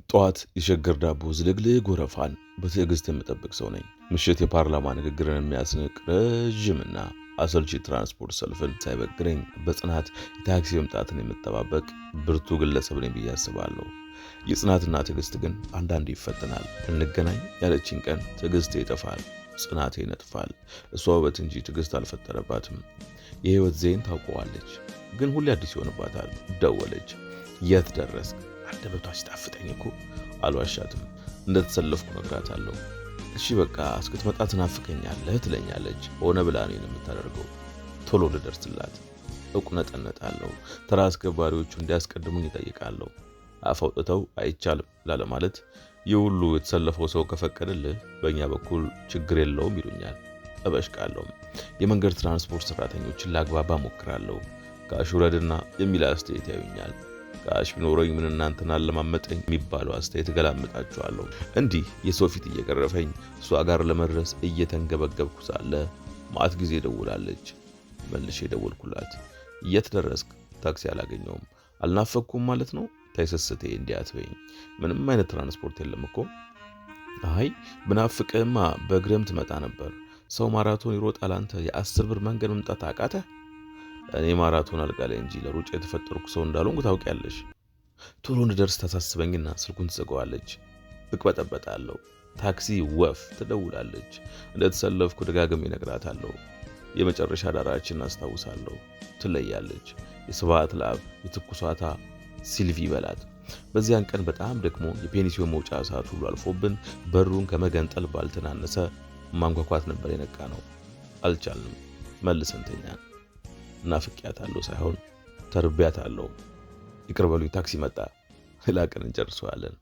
ጠዋት የሸገር ዳቦ ዝልግልግ ወረፋን በትዕግስት የምጠብቅ ሰው ነኝ። ምሽት የፓርላማ ንግግርን የሚያስንቅ ረዥምና አሰልቺ ትራንስፖርት ሰልፍን ሳይበግረኝ በጽናት የታክሲ መምጣትን የምጠባበቅ ብርቱ ግለሰብ ነኝ ብዬ አስባለሁ። የጽናትና ትዕግስት ግን አንዳንዴ ይፈተናል። እንገናኝ ያለችኝ ቀን ትዕግስቴ ይጠፋል፣ ጽናቴ ይነጥፋል። እሷ ውበት እንጂ ትዕግስት አልፈጠረባትም። የህይወት ዜን ታውቀዋለች፣ ግን ሁሌ አዲስ ይሆንባታል። ደወለች። የት ደረስክ? አንደበቷ ሲጣፍጠኝ እኮ አልዋሻትም። እንደተሰለፍኩ ነግራታለሁ። እሺ በቃ እስክትመጣ ትናፍቀኛለህ ትለኛለች። ሆነ ብላ እኔን የምታደርገው ቶሎ ልደርስላት እቁነጠነጣለሁ። ተራ አስከባሪዎቹ እንዲያስቀድሙኝ ይጠይቃለሁ። አፍ አውጥተው አይቻልም ላለማለት ይህ ሁሉ የተሰለፈው ሰው ከፈቀደልህ በእኛ በኩል ችግር የለውም ይሉኛል። እበሽቃለሁ። የመንገድ ትራንስፖርት ሰራተኞችን ላግባባ ሞክራለሁ። Cash ውረድና የሚል አስተያየት ያዩኛል። Cash ቢኖረኝ ምን እናንተን አለማመጠኝ የሚባለው አስተያየት እገላምጣችኋለሁ። እንዲህ የሰው ፊት እየገረፈኝ እሷ ጋር ለመድረስ እየተንገበገብኩ ሳለ ማአት ጊዜ ደውላለች። መልሼ ደወልኩላት። የት ደረስክ? ታክሲ አላገኘውም። አልናፈቅኩም ማለት ነው? ታይሰስቴ እንዲህ አትበይኝ። ምንም አይነት ትራንስፖርት የለም እኮ። አይ ብናፍቅህማ በእግርም ትመጣ ነበር። ሰው ማራቶን ይሮጣል፣ አንተ የ10 ብር መንገድ መምጣት አቃተህ? እኔ ማራቶን አልጋ ላይ እንጂ ለሩጫ የተፈጠርኩ ሰው እንዳልሆንኩ ታውቂያለሽ። ቶሎ እንድደርስ ታሳስበኝና ስልኩን ትዘጋዋለች። እቅበጠበጣለሁ። ታክሲ ወፍ ትደውላለች። እንደተሰለፍኩ ደጋግሜ እነግራታለሁ። የመጨረሻ ዳራችን አስታውሳለሁ። ትለያለች። የስብሐት ለአብ የትኩሳታ ሲልቪ በላት። በዚያን ቀን በጣም ደግሞ የፔኒሲዮን መውጫ ሰዓት ሁሉ አልፎብን በሩን ከመገንጠል ባልተናነሰ ማንኳኳት ነበር የነቃ ነው። አልቻልንም። መልሰን ተኛን። ናፍቄያታለሁ ሳይሆን ተርቤያታለሁ። ይቅር በሉኝ፣ ታክሲ መጣ። ሌላ ቀን እንጨርሰዋለን።